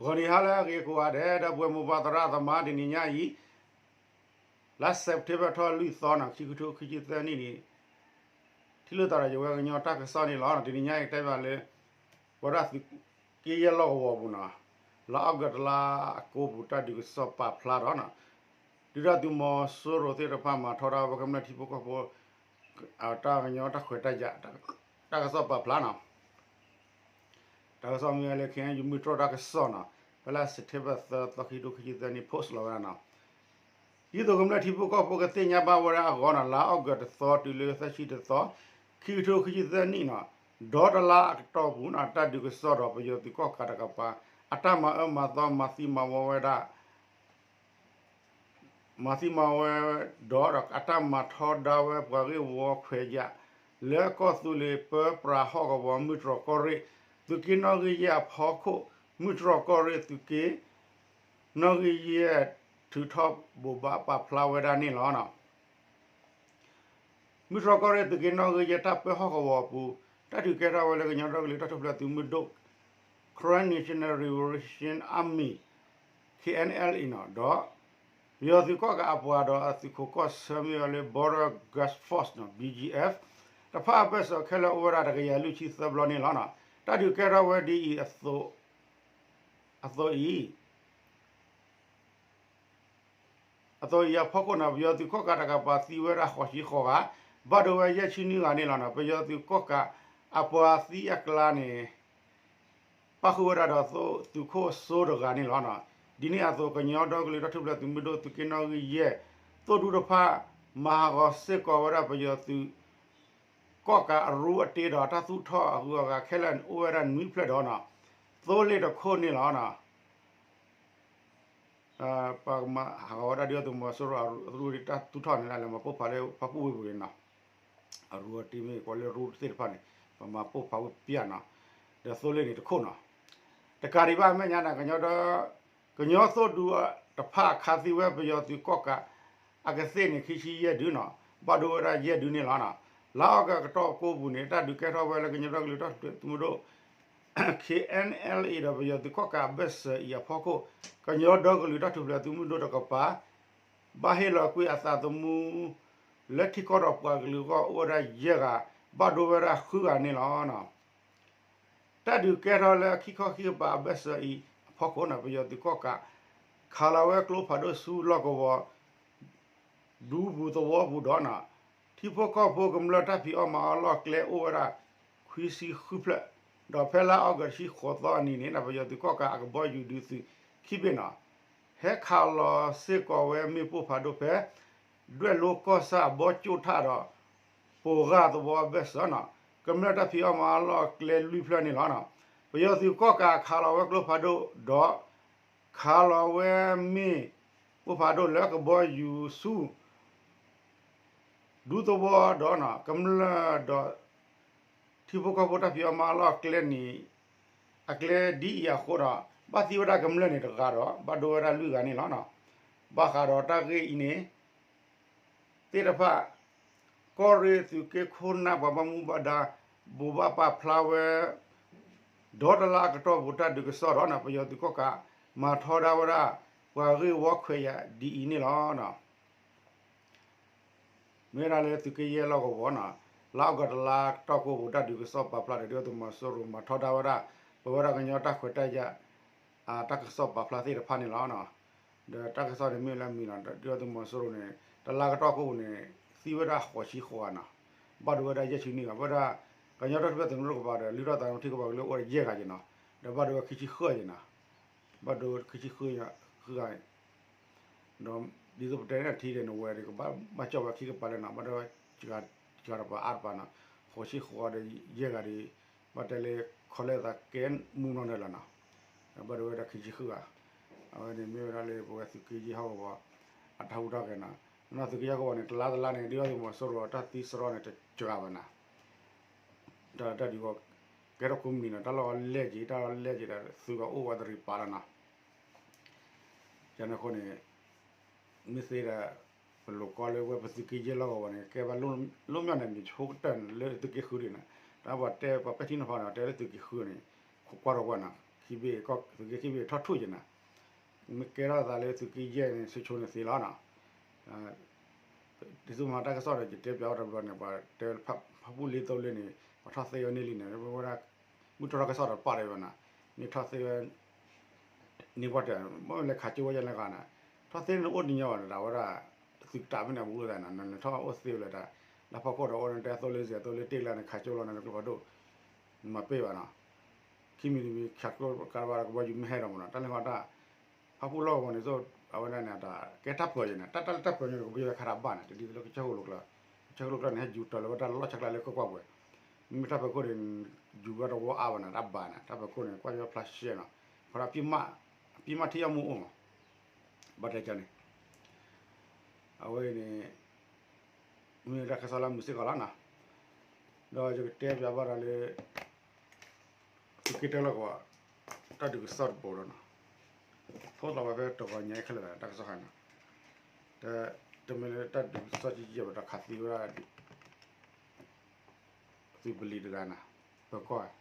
ဂီၤနံၤဟါလၢအဂ့ၤကိးဂၤဒဲး ဒီပုၢ်ဝဲၢ်မိၢ်ပၢ်သရၣ်သမါ တနံၤညါအံၤ လါစဲးပထ့ဘၢၣ်ထီၣ်လွံၢ်သီနီၤ ခံကထိခံဆံသၢနံၣ်န့ၣ် ထံၣ်လိာ်သးဒီးယဝဲကညီတၢ်ကစီၣ်န့ၣ်လီၤ. တနံၤညါအံၤတဲဘၣ်လၢ ပဝဲဒၣ်သုးက့ယဲၢ်လီၢ်ကဝီၤပူၤနီၤ လါအီကူးတလါအကိးပူၤ တၢ်ဒုးကစီၣ်ပာ်ဖျါဒီးနီၤ ဒုၣ်ဒါသုးမီၤစိရိၤသ့ၣ်တဖၣ်မၤထီဒါဝဲကမျၢၢ်ထံဖိကီၢ်ဖိ တၢ်ကညီတၢ်ခွဲးတၢ်ယာ် တၢ်ကစီၣ်ပာ်ဖျါနီၤ တၢ်ကစီၣ်မ့ၢ်ဝဲလၢ ခဲအံၤ မုၢ်တြီၢ်တၢ်ကစီၣ်နီၤ ဖဲလါစဲးပထ့ဘၢၣ်သၢသီ ခံကထိခံဆံသၢနံၣ် post လီၤဝဲဒၣ်နီၤ ဒ်သိးကမျၢၢ်ထံဖိကီၢ်ဖိကသ့ၣ်ညါဘၣ်ဝဲဒၣ်အဂီၢ်နီၤ လါအီကူးတသီတုၤလၢသၢဆံတသီ ခံကထိခံဆံသၢနံၣ်နီၤ ဒီတလါအကတီၢ်ပူၤနီၤ တၢ်ဒုးကစီၣ်ဒီးပယီၤသုးကီၢ်ကးတကပၤ အတၢ်မၤအၢမၤသီမၤသံမၤဝီဝဲဒၣ် မၤသံမၤဝီဝဲဒီး အတၢ်မၤထီဒါဝဲပှၤဂ့ၢ်ဝီခွဲးယာ် လၢကီၢ်သူလ့ၤပၢပြးဟီၣ်ကဝီၤ မုၢ်တြီၢ်ကီၢ်ရ့ၣ် သုးက့နီၣ်ဂံၢ်ယဲၢ်အဖီခိၣ် မုၢ်တြီၢ်ကီၢ်ရ့ၣ်သုးက့နီၣ်ဂံၢ်ယဲၢ် ထုးထီၣ်ဘိးဘၣ်ပာ်ဖျါဝဲဒၣ်န့ၣ်လီၤ. မုၢ်တြီၢ်ကီၢ်ရ့ၣ်သုးက့နီၣ်ဂံၢ်ယဲၢ်တၢ်ပၢဟီၣ်ကဝီၤအပူၤ တၢ်ဒုးကဲထီၣ်ဝဲလၢကညီဒီကလုာ်တၢ်ထူၣ်ဖျဲးသုးမုၢ်ဒိၣ် Karen National Liberation Army ခဲအံၤ ခဲအံၤ နီၤ ဒီး ပယီၤသုးကီၢ်ကးအပှၤဒီးအသုးခိးကီၢ်ဆၢမ့ၢ်ဝဲလၢ Border Guard Force နီၤ ဘီၣ်ကၠၣ်အ့ၣ် တဖၣ်အဘၢၣ်စၢၤခဲလၢာ်အိၣ်ဝဲဒၣ်တကယၤလွံၢ်ဆံသၢဘျီန့ၣ်လီၤ. တၢ်ဒုးကဲထီၣ်ဝဲဒ်အံၤ အသိးအံၤ အသိးအံၤအဖီခိၣ်န့ၣ် ပယီၤသုးကီၢ်ကးတကပၤသံဝဲဒၣ်ဃိးဆံဃိးဂၤ, ဘၣ်ဒိဝဲယဲၢ်ဆံနွံဂၤန့ၣ်လီၤ. ပယီၤသုးကီၢ်ကးအပှၤသံအကျါန့ၣ် ပၣ်ဃုာ်ဝဲဒၣ်ဒီးသုးခိၣ်စိတဂၤန့ၣ်လီၤ. ဒ်န့ၣ်အသိး ကညီဒီကလုာ်တၢ်ထူၣ်ဖျဲးသုးမုၢ်ဒိၣ်သုးက့နီၣ်ဂံၢ်ယဲၢ် သိၣ်ဒူတဖၣ် မၤဟးဂီၤစ့ၢ်ကီးဝဲဒၣ်ပယီၤသုး ကီၢ်ကးအရူအတ့ဒီးတၢ်သူၣ်ထီၣ်အဂုၤအဂၤခဲလၢာ်န့ၣ် အိၣ်ဝဲဒၣ်နွံဖျၢၣ်ဒီးနီၤ သိလ့ၣ်တခိၣ်န့ၣ်လီၤ. ပမၤဟးဂီၤဝဲဒၣ်ဒုၣ်ဒါသုးမီၤစိရိၤအရူအတ့တၢ်သူၣ်ထီၣ်န့ၣ် လဲၤမၤပိၢ်ဖးလၢဖၣ်ပူၣ်ဝ့ၢ်ပူၤန့ၣ်နီၤ အရူအတ့မ့ၢ်ကွၢ်လၢရူတ့ၢ်တဖၣ်န့ၣ် ပမၤပိၢ်ဖးဝဲပျၢ်နီၤ ဒီးသိလ့ၣ်န့ၣ်တခိၣ်နီၤ တကးဒံးဘၣ်အမဲာ်ညါန့ၣ် ကညီဒီ ကညီသိၣ်ဒူတဖၣ်ခးသံဝဲပယီၤသုးကီၢ်ကး အကသ့ၣ်န့ၣ် ခံဆံယဲၢ်ဒုနီၤ ဘၣ်ဒိဝဲဒၣ်ယဲၢ်ဒုန့ၣ်လီၤ. လါအီကူးအကတီၢ်ကိးပူၤန့ၣ် တၢ်ဒုးကဲထီၣ်ဝဲလၢကညီဒီကလုာ်တၢ်ထူၣ်ဖျဲးသုးမုၢ်ဒိၣ် ခဲအံၤ ခဲအံၤ ဒီးပယီၤသုးကီၢ်ကးအဘၢၣ်စၢၤအံၤအဖီခိၣ် ကညီဒီကလုာ်တၢ်ထူၣ်ဖျဲးသုးမုၢ်ဒိၣ်တကပၤ ဘၣ်ဟ့ၣ်လီၤကွံာ်အသးသမူ လၢထံကီၢ်ဒီးပှၤကလုာ်အဂီၢ်အိၣ်ဝဲဒၣ်ယဲၢ်ဂၤ ဘၣ်ဒိဝဲဒၣ်ဃုဂၤန့ၣ်လီၤ. တၢ်ဒုးကဲထီၣ်လၢအခံခီခံကပၤအဘၢၣ်စၢၤအံၤအဖီခိၣ်န့ၣ် ပယီၤသုးကီၢ်ကး ခးလီၤဝဲကျိဖးဒိၣ်ဆူလီၢ်ကဝီၤ ဒူပူၤသဝီပူၤဒီးနီၤ ထံဖိကီၢ်ဖိကမျၢၢ်တၢ်ဖံးအီၣ်မၤအီၣ်လီၢ်ကျဲအိၣ်ဝဲဒၣ် ခွံဆံဃုဖျၢၣ် ဒီးဖဲလါအီကူးတဆံဃိးသီအနံၤန့ၣ် ပယီၤသုးကီၢ်ကးအကဘီယူၤဒုးသုးခံဘ့ၣ်နီၤ ဟဲခးလီၤစ့ၢ်ကီးဝဲမ့ၣ်ပိၢ်ဖးဒိၣ်ဖဲ ဒွဲၣ်လိကီၢ်ဆၣ်အဘီကၠိၣ်ထၣ်ဒီး ပိၤဂၢ်သဝီအဘၢၣ်စၢၤနီၤ ကမျၢၢ်တၢ်ဖံးအီၣ်မၤအီၣ်လီၢ်ကျဲလွံၢ်ဖျၢၣ်န့ၣ်လီၤ. ပယီၤသုးကီၢ်ကးခးလီၤဝဲကျိဖးဒိၣ်ဒီး ခးလီၤဝဲမ့ၣ်ပိၢ်ဖးဒိၣ်လၢကဘီယူၤဆူ ဒူသဝီဒီး ကမျၢၢ်ဒီး ထံဖိကီၢ်ဖိတၢ်ဖံးအီၣ်မၤအီၣ်လီၢ်ကျဲန့ၣ် အကျဲဒ်အံၤအဃိဒီး ဘၣ်သံဝဲဒၣ်ကမျၢၢ်န့ၣ်တဂၤဒီး ဘၣ်ဒိဝဲဒၣ်လွံၢ်ဂၤန့ၣ်လီၤ. ဘၣ်ဃးဒီးတၢ်ဂ့ၢ်အံၤန့ၣ် သ့ၣ်တဖၣ် ကီၢ်ရ့ၣ်သုးက့ခိၣ်နၢ်ပှၤဘၣ်မူဘၣ်ဒါ ဘိးဘၣ်ပာ်ဖျါဝဲ ဒီတလါအကတီၢ်ပူၤတၢ်ဒုးကစီၣ်ဒီး ပယီၤသုးကီၣ်ကး မၤထီဒါဝဲဒၣ် ပှၤဂ့ၢ်ဝီခွဲးယာ်ဒ်အံၤန့ၣ်လီၤ. မ့ၢ်ဝဲဒၣ်လၢသုးက့ယဲၢ်လီၢ်ကဝီၤန့ၣ် လါအီကူးတလါအကတီၢ်ကိးပူၤ တၢ်ဒုးကစီၣ်ပာ်ဖျါဒီး ဒုၣ်ဒါသုးမီၤစိရိၤ မၤထီဒါဝဲဒၣ် ပဝဲဒၣ်ကညီတၢ်ခွဲးတၢ်ယာ် တၢ်ကစီၣ်ပာ်ဖျါသ့ၣ်တဖၣ်န့ၣ်လီၤ. ဒီးတၢ်ကစီၣ်န့ၣ်မ့ၢ်လၢအမံၤလီၤ ဒုၣ်ဒါသုးမီၤစိရိၤန့ၣ် တလါကတီၢ်ကိးပူၤန့ၣ် သံဝဲဒၣ်ဃိးဆံဃိးဂၤနီၤ ဘၣ်ဒိဝဲဒၣ်ယဲၢ်ဆံနွံဂၤ ဝဲဒၣ် ကညီတၢ်ထူၣ်ဖျဲးသုးမုၢ်ဒိၣ်ကပၤဒီး လုၢ်ထီၣ်သးသမူထံကပၤကလုာ်အိၣ်ဝဲဒၣ်ယဲၢ်ဂၤက့ၤနီၤ ဒီးဘၣ်ဒိဝဲခံဆံဃုဂၤက့ၤနီၤ ဘၣ်ဒိခံဆံဃုဂၤ ဒီး ဒ်သိးပတဲန့ၣ်ထံဒဲးန့ၣ်ဝဲ ဘၣ်ကၠီၣ်ဝဲခံကပၤလၢနီၤ ဘၣ်ဒိဝဲ စှၤတပၤအါတပၤနီၤ ဃိးဆံဃိးဂၤဒီးယဲၢ်ဂၤဒီး ဘၣ်တဲလၢ ခီလဲသးကဲမူနီၢ်န့ၣ်လီၤနီၤ ဒီးဘၣ်ဒိဝဲဒၣ်ခံဆံဃုဂၤ အဝဲန့ၣ်မ့ၢ်ဝဲဒၣ်လၢပဝဲသုးက့ယဲၢ်ဟီၣ်ကဝီၤ အတၢ်ဟူးတၢ်ဂဲၤနီၤ နီၤသုးက့ယဲၢ်ဟီၣ်ကဝီၤန့ၣ် တလါတလါန့ၣ် ဒုၣ်ဒါသုးမီၤစိရိၤတၢ်သံစရီန့ၣ် တစှၤဘၣ်နီၤ တၢ်တၢ်ဒုးကီၢ် ကဲထီၣ်ကိးမုၢ်နံၤနီၤ တၢ်လီၢ်လဲၢ်က့ၤ တၢ်လီၢ်လဲၢ်က့ၤဒီး သုးကီၢ်အိၣ်ဝဲတရံးပာ်လီၤနီၤ ယန့ၣ်အဃိန့ၣ် မ့ၢ်သ့ဒီး ပလိာ်ကီလၢဝဲပသုးက့ယဲၢ်လီၢ်ကဝီၤန့ၣ် ကဲဘၣ်လိၣ်မၠီၣ်န့ၣ် မ့ၢ်ဆိကတၢၢ်န့ၣ် လၢသုးက့ဃုဒ်န့ၣ် တၢ်ပှၤတဲပှၤပဲာ်ထံနီၤဖးန့ၣ် တဲလၢသုးက့ဃုန့ၣ် ခိးကွၢ်ထီၣ်ဝဲနီၤ သုးက့ခံဘ့ၣ်ထီၣ်ထူၣ်က့ၤနၤ, မ့ၢ်ကဲထီၣ်သးလၢသုးက့ယဲၢ်န့ၣ် ဆူၣ်ဆိန့ၣ်သ့လီၤနီၤ. ဒ်သိးမၤတၢ်ကစီၣ်ဒီး ယတဲပၠးဝဲတဘျီန့ၣ် ပှၤတဲဖၣ်ပူၣ်လ့သိလ့န့ၣ် ပှၤထီၣ်သ့ဝဲန့ၢ်လံန့ၣ် ဝဲဒၣ် မုၢ်တြီၢ်တၢ်ကစီၣ်ဒီးပာ်လီၤဝဲနီၤ, မ့ၢ်ထီၣ်သ့ဝဲ န့ၢ်ပှၢ်တဲာ် မ့ၢ်လဲၤခးကၠိဝဲယဲၢ်လၢဂၤန့ၣ်, ထီၣ်သ့န့ၣ်အိၣ်တညီဘၣ်န့ၣ် တၢ်ဝဲဒၣ် သုးကတးဖဲန့ၣ်အဘူးသးန့ၣ် နလဲၤထီၣ်အိၣ်သ့ဝဲလၢတၢ် လၢဖီခိၣ်ဒီးအိၣ်န့ၣ် တဲသိလ့စဲးသိလ့တ့ၢ်လၢန့ၣ် ခးကၠိလီၤန့ၣ် ကျိဖးဒိၣ် နမၤပ့ၢ်ဘၣ်နီၤ, ခံမံၤတမံၤ ခးကျိကါဘၣ်ကဘီယူၤမ့ၢ်ဟဲဒီးမ့ၢ်နီၤ တၢ်လၢဃီတၢ် ဖၣ်ပူၣ်လီၢ်ကဝီၤန့ၣ် အဝဲဒၣ်န့ၣ် တၢ်ကဲတၢ်ပၢၤယဲၢ်န့ၣ် တၢ်တၢ်လၢတၢ်ပၢၤန့ၣ် ကဘီယူၤခးတၢ်ဘၣ်န့ၣ် တဒ်သိးလၢကစၢၢ်ခိၣ်လိၤကျၢၤ, ကစၢၢ်ခိၣ်လိၤကျၢၤန့ၣ် ဟဲယူၤတၢ်လၢဝဲတၢ်လီၢ်ဆါကျါလၢကကွၢ်ပှဲၤ, မ့မ့ၢ်တၢ်ပၢၤခိၣ်န့ၣ် ယူၤဝဲတဝီအါဘၣ်န့ၣ် တၢ်ဘၣ်န့ၣ် တၢ်ပၢၤခိၣ်န့ၣ် ကွၢ်ယီဖျါရှဲနီၤ, ခီဒီး ပံမၣ်ထံအီမူအိၣ်မး ဘၣ်တဲကၢန့ၣ် အဝဲအံၤန့ၣ် မ့ၢ်တၢ်ကစီၣ်လၢမုာ်စ့ၢ်ကီးလီၤနီၤ, ဒီးယကတဲပၠးဘၣ်ဒီးလၢ သုးက့တၢလီၢ်ကဝီၤ တၢ်ဒုးကစီၣ်တဘိဒီးနီၤ, ထိၣ်သီဝဲဖဲတဂီၤညါခဲလၢာ် တၢ်ကစီၣ်ခါန့ၣ်, တမ့ၢ်လၢတၢ်ဒုးကစီၣ်ကယဲၢ်ဘၣ်ဒီးခးသံဝဲဒၣ် သုးပလံၤတဂၤန့ၣ် ပၢၤကီၢ်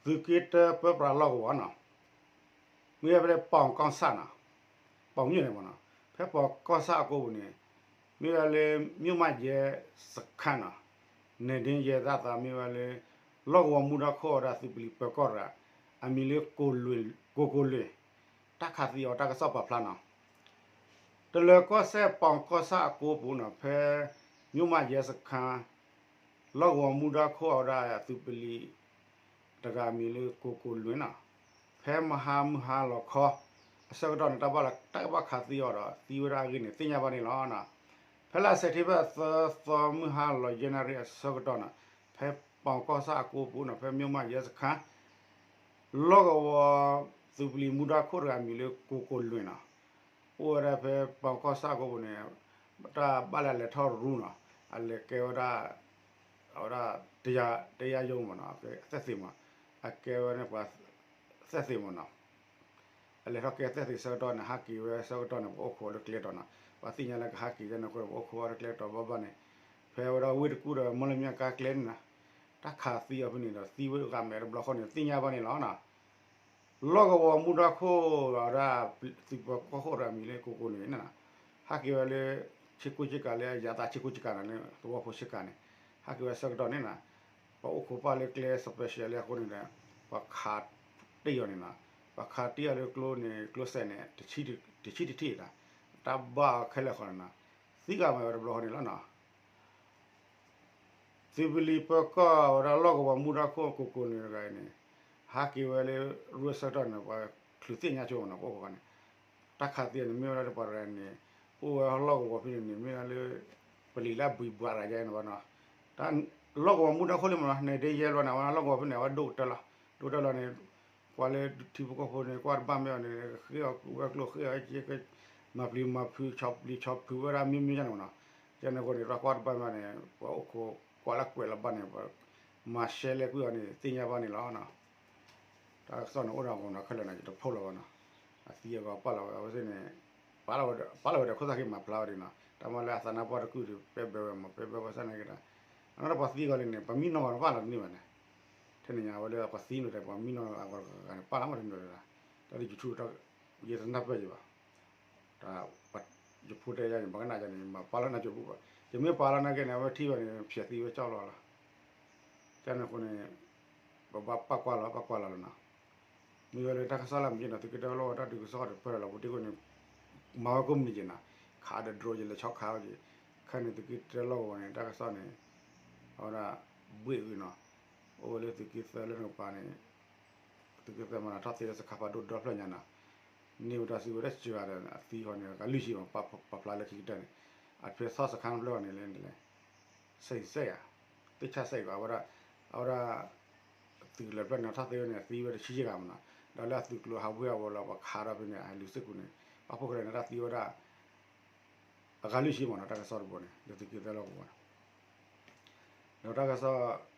သုးက့တၢပၢပြးလီၢ်ကဝီၤနီၤ, မ့ၢ်ဝဲဖဲပီၣ်ကီၢ်ဆၣ်နီၤ, ပီၣ်မၠိၣ်န့ၣ်မ့ၢ်နီၤ, ဖဲပီၣ်ကီၢ်ဆၣ်အကိပူၤန့ၣ် မ့ၢ်ဝဲလၢ မြို့မရဲစခန်းနီၤ, န့ၣ်ဒ့ယဲသးသးမ့ၢ်ဝဲလၢ လီၢ်ကဝီၤမူဒါခိၣ်အဝဲဒၣ်သုးပလံၤပၢၤကီၢ်တဂၤ အမံၤလၢ ကိၢ်ကိၢ်လွံၢ် တၢ်ခးသံအီၤတၢ်ကစီၣ်ပာ်ဖျါနီၤ တလၢၤကီၢ်စဲၣ်ပီၣ်ကီၢ်ဆၣ်အကိပူၤနီၤ ဖဲ မြို့မရဲစခန်း လီၢ်ကဝီၤမူဒါခိၣ်အဝဲဒၣ်သုးပလံၤ တဂၤမံၤလၢကိၢ်ကိၢ်လွံၢ်နီၤ, ဖဲမဟါမုၢ်ဟါလီၤခီ အဆၢကတီၢ်န့ၣ် တၢ်ဘၣ်လီၤတၢ်ကဘၣ်ခးသံအီၤဒီး သံဝဲဒၣ်အဂ့ၢ်န့ၣ် သ့ၣ်ညါဘၣ်န့ၣ်လီၤ. ဖဲလါစဲးပထ့ဘၢၣ်သၢသီမုၢ်ဟါလီၤယဲၢ်နၣ်ရံၣ်အဆၢကတီၢ်နီၤ, ဖဲပီၣ်ကီၢ်ဆၣ်အကိပူၤနီၤ ဖဲ မြို့မရဲစခန်း လီၢ်ကဝီၤသုးပလံၤမူဒါခိၣ်တဂၤမံၤလၢကိၢ်ကိၢ်လွံၢ်နီၤ, အိၣ်ဝဲဒၣ်ဖဲပီၣ်ကီၢ်ဆၣ်အကိပူၤန့ၣ် တၢ်ဘၣ်လၢအလဲၤထီၣ်ရူနီၤ, အလဲၤကဲဝဲဒၣ် အဝဲဒၣ် တရားရုံးမ့ၢ်နီၤ, အကဲဝဲဒၣ်ပှၤသက်သေမ့ၢ်နီၤ, အကဲဝဲန့ၣ်ပှၤသက်သေမ့ၢ်နီၤ, အလဲၤထီၣ်ကဲသက်သေဆၢကတီၢ်န့ၣ် ဟးက့ၤဝဲဆၢကတီၢ်န့ၣ် ပှၤအိၣ်ခိးလၢကျဲတီၤနီၤ, ပှၤသ့ၣ်ညါလၢကဟးက့ၤန့ၣ်အဃိ ပှၤအိၣ်ခိးဝဲလၢကျဲတီၤဘၣ်ဘၣ်န့ၣ်, ဖဲဝဲဒၣ်ဝ့ၢ်တကူၣ်ဒီး မီၢ်လမၠဲၣ်ကါကျဲန့ၣ်နီၤ, တၢ်ခးသံအီၤဖဲန့ၣ်ဒီး သံဝဲဂၤမဲာ်တဘျီဃီန့ၣ် သ့ၣ်ညါဘၣ်န့ၣ်လီၤနီၤ. လီၢ်ကဝီၤမူဒါခိၣ်အဝဲဒၣ် သုးပၢၤကီၢ်ခိၣ်တဂၤမံၤလၢကိၢ်ကိၢ်လွံၢ်န့ၣ်နီၤ, ဟးက့ၤဝဲလၢ ဆ့ကူဆ့ကၤလၢအယၤသးဆ့ကူဆ့ကၤန့ၣ် သဝီဖိဆ့ကၤန့ၣ်, ဟးက့ၤဝဲဆၢကတီၢ်န့ၣ်နီၤ, ပှၤအိၣ်ခိးပာ်လၢကျဲ special လၢအဃိန့ၣ်ဒီး ပှၤခးတ့ၢ်အီၤန့ၣ်နီၤ, ပှၤခးတ့ၢ်အီၤလၢကျိန့ၣ် ကျိစဲးန့ၣ် တဆံတထံၣ်နီၤ, တၢ်ဘၣ်အီၤခဲလၢာ်ဃီန့ၣ်နီၤ, သံဂၤမဲာ်ဝဲတဘျီဃီန့ၣ်လီၤနီၤ. သုးပလံၤပၢၤကီၢ်ဝဲဒၣ်လီၢ်ကဝီၤမူဒါခိၣ်ကိၢ်ကိၢ်လွံၢ်တဂၤအံၤန့ၣ်, ဟးက့ၤဝဲလၢ ရူၢ်ဆၢကတီၢ်န့ၣ် ပှၤချုးသ့ၣ်ညါဆိမ့ၢ်နီၤ ပှၤအိၣ်ခိးန့ၣ်, တၢ်ခးသံန့ၣ် မ့ၢ်ဝဲဒၣ်လၢပှၤတဂၤန့ၣ် အိၣ်ဝဲလီၢ်ကဝီၤဖဲန့ၣ်န့ၣ် မ့ၢ်ဝဲဒၣ်လၢ ပလံၤလၢအဘှံးဘှးတဂၤယဲန့ၣ်ဘၣ်နီၤ, တၢ်လီၢ်ကဝီၤမူဒါခိၣ်လံမ့ၢ်နီၤ န့ၣ်ဒ့ယဲလွဲန့ၣ် အဝဲလီၢ်ကဝီၤဖဲန့ၣ် အဝဲဒိၣ်ကတၢၢ်လီၤ, ဒိၣ်ကတၢၢ်လီၤန့ၣ် ကွၢ်လၢထံဖိကီၢ်ဖိန့ၣ် ကွၢ်တဘၣ်မ့ၢ်အီၤန့ၣ် ဃ့အီၤဝဲကျိ ဃ့အီၤက့ မၤပျံၤမၤဖုး ဆီၣ်ပျံၤဆီၣ်ဖုးဝဲဒၣ်မ့ၢ်မ့ၢ်န့ၣ်မ့ၢ်နီၤ, ကဲန့ၣ်အဃိန့ၣ် ပှၤကွၢ်တဘၣ်မ့ၢ်န့ၣ် ပှၤအိၣ်ခိးကွၢ်လၢကွဲးလီၤဘၣ်န့ၣ် ပှၤမၤရှဲလဲကွံာ်အီၤန့ၣ် သ့ၣ်ညါဘၣ်န့ၣ်လီၤနီၤ. တၢ်ကစီၣ်န့ၣ်အိၣ်ဒီးအဂီၢ်နီၤ ခဲလၢာ်န့ၣ် ယတဖုလီၤဘၣ်နီၤ, အသံအဂီၢ်ပာ်လီၤဝဲ အဝဲသ့ၣ်န့ၣ် ပာ်လီၤဝဲဒီး ခိၣ်သၣ်ဃ့မၤဖျါဝဲဒၣ်နီၤ, တၢ်မၤလၢအသးနါပှၢ်တကုၢ်ဒီး ပဲဘဲဝဲမး ပဲဘဲဝဲစၢ်န့ၣ်က့ၤဒီး အနီၢ်ဒီးပှၤသံအဂီၢ်လံန့ၣ် ပှၤမံနီၤဂီၤတပာ်လီၤတန့ၢ်ဘၣ်န့ၣ်, ထဲန့ၣ်ညါဝဲလၢပှၤသံန့ၣ်ဒီး ပှၤမံနီၤအဂီၢ်တဂၤန့ၣ် ပာ်လီၤမးတန့ၢ်ဘၣ်, တၢ်လၢ YouTube ယတနၢ်ပၢၢ်ယဘၣ် တၢ် ယဖိတဲယၤန့ၣ် ပှၤကနၣ်ယၤန့ၣ် မၤပာ်လီၤနၢ်ကၠိပူၤဘၣ်, ယမ့ၢ်ပာ်လီၤနာ်က့န့ၣ် အဝဲထံၣ်ဘၣ်န့ၣ် ဖျဲးသံဝဲကၠီလီၤလီၤ, ကန့ၣ်အဃိန့ၣ် ပဘၣ်ပာ်ကွၢ်လီၤ ပာ်ကွၢ်လီၤလီၤနီၤ, မ့ၢ်ဝဲလၢတၢ်ကစီၣ်လၢမ့ၢ်က့ၤနီၤ သုးက့တၢလီၢ်ဝဲတၢ်ဒုးကစီၣ်ဒီးပၢၢ်လီၤပူၤတ့ၢ်အဃိန့ၣ် မၤဝဲကိးမုၢ်နံၤက့ၤနီၤ, ခးဒီး drone ယလဲၤဆီခးဝဲက့ၤ, ခဲန့ၣ်သုးက့တၢလီၢ်ကဝီၤန့ၣ် တၢ်ကစီၣ်န့ၣ် အဝဲဒၣ် ဘှ့ၣ်အုနီၤ, အိၣ်ဝဲလၢသုးက့သၢလၢနကပၤန့ၣ် သုးက့သၢမၤနၤထီၣ်သ့လၢစခါဖးဒိၣ်ဒီဖျၢၣ်ညါနီၤ, န့ၢ်ဝဲတၢ်စုကဝဲၤတၢ်စှၤဒီး အသံဃီန့ၣ် ကလုၢ်ဆံးမး ပာ်ဖျါလၢခံကတၢၢ်န့ၣ်, အဖျဲသီၣ်စခါဖျၢၣ်အီၤန့ၣ်လဲၣ်န့ၣ်လဲၣ်, စဲၣ်စဲၣ်ဧါ, သ့ၣ်ဆၣ်စဲၣ်ဧါ, အဝဲဒၣ် အဝဲဒၣ် သုးကလၢၤဖျၢၣ်န့ၣ် ထီၣ်သ့ဝဲန့ၣ် အသံဝဲတဆံယဲၢ်ဂၤမးနီၤ, ဒီးလၢအသုးကျိၤဟးဝ့ၤအဝဲလီၤ ပှၤခးထီၣ်ဖဲန့ၣ် အဟဲလူၤစ့ၢ်ကီးန့ၣ် ပာ်ဖှိၣ်ခဲလၢာ်န့ၣ် တၢ်သံဝဲဒၣ် အဂၤလွံၢ်ဆံမးနီၤ တၢ်ကစီၣ်တဘိန့ၣ် လၢသုးက့သၢလီၢ်ကဝီၤန့ၣ်, ဒီးတၢ်ကစီၣ်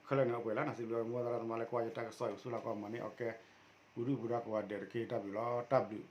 ခဲလၢာ်န့ၣ် အပှဲၤလၢနၤ စံးဘျုးမိၢ်သရၣ်သမါလၢကွၢ်ယတၢ်ကစီၣ်အံၤ ဆူလၢကီၢ်မၤန့ၢ်အီၣ်ကဲ ပူၤဒုၣ်ပူၤဒါကိးဂၤဒဲးတက့ၢ် တၢ်ဘျုးလီၤ တၢ်ဘျုး